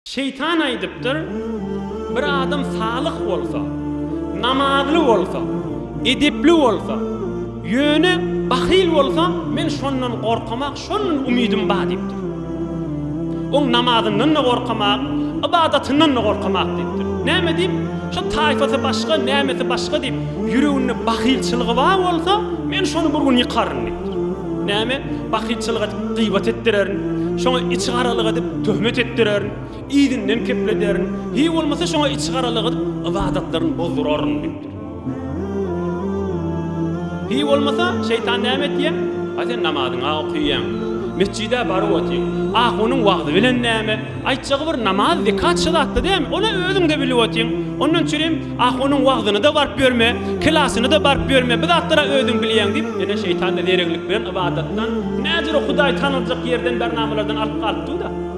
Şeýtan aýdypdyr, Bir adam salyh bolsa, namazly bolsa, edepli bolsa, ýöne bahyl bolsa, men şondan gorkamak, şondan umydym bar diýipdir. Oň namazyndan-da gorkamak, ybadatyndan-da gorkamak diýipdir. Näme diýip? Şo taýfasy başga, nämesi başga diýip, ýüreginde bahylçylygy bar bolsa, men şony bir gün ýykaryn diýipdir. Näme? Bahylçylyk edip gybat etdirerin, şoňa içigaralyk edip töhmet etdirerin, yzyndan keplederin, hiý bolmasa şoňa içigaralyk edip ybadatlaryny bozduraryn diýipdir. Hiý bolmasa şeýtan näme etýär? A sen namazyňa okyýaň, metjide baryp otyň, ahunyň wagzy bilen näme? Aýtjagy bir namaz, zekat şu zatda dämi? Ony özüň-de bilip otyň. Ondan çürim ahunyň wagzyna-da baryp ýörme, klasyna-da baryp ýörme, bu zatlara özüň bilýäň diýip, ene şeýtan-da zereňlik bilen ybadatdan, näjüre Hudaý tanyljak ýerden bernamalardan alyp galypdy-da.